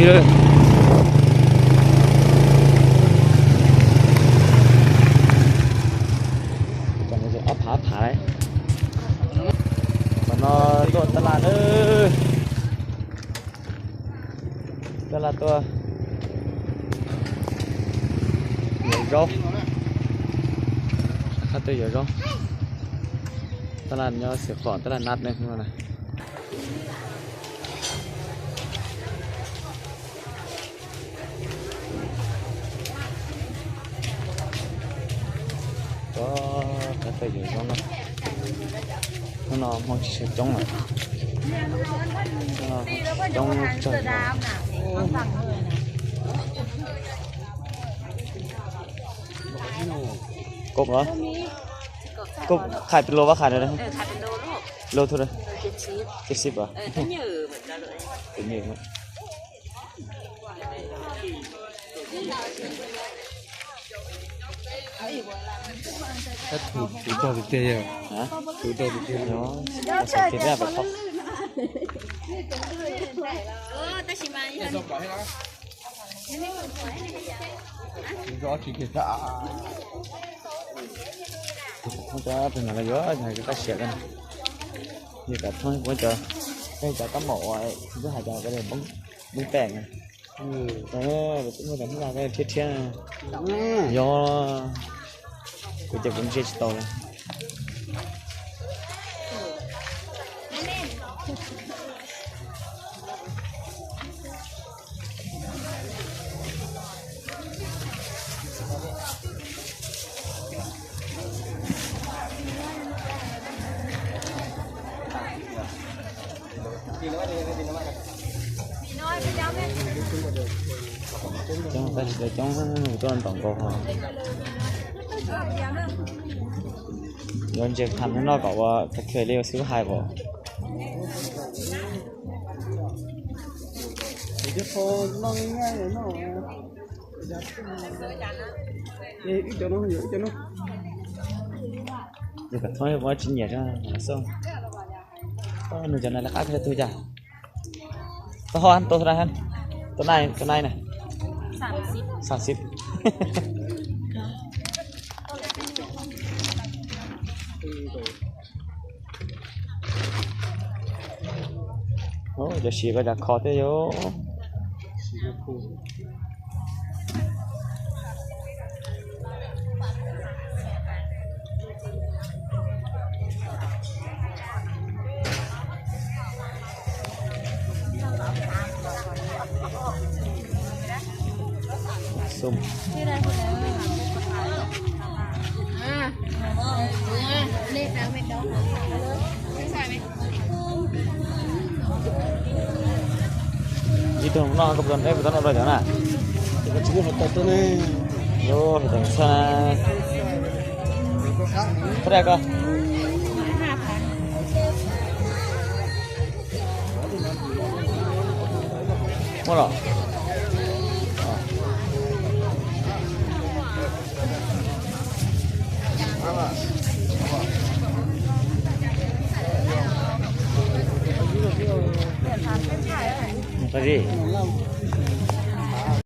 Ob phav ob phav, qhov no tuaj tab laj na. Tab laj tuaj yuav zaub, qab tuaj yuav zaub. Tab laj nyob Xeev Khuam, tab laj nab ne no na. Cov qab tuaj yuav zaub no, hnub no Hmoob tsis tshua coob lawm. Hnub no Hmoob tsis coob tsawg. Koj, koj khai pes lus, vaj khai lus, lus thu, ces xib a. Tus rog tiag tiag, tus rog tiag tiag. Tus qab siav, yog kom thoob cov, cov kab mom uas twb hais cov poob pem na. Muaj cov hnub no thiab thiab. Yog kuv ces kuv ntsia tsis tau li. Coob tab sis coob tuaj ntaus nkaus ho. Yuav ntses kham no kom ua ka khe li ua xwb hais pom. Yog kom thoob ua tsis nyiam xwb. Nws cov no lawv qab khe tug cas? Tau ho, tau tau, tau nai, tau nai na. Xam xib. Cov siav koj cas kho thiab yom. Ib tug no koj puas tau noj los cov na? Tsis muaj hluav taws tuaj ne. Hluav taws txhawj na. Qhov daj koj muaj los? Qab zib.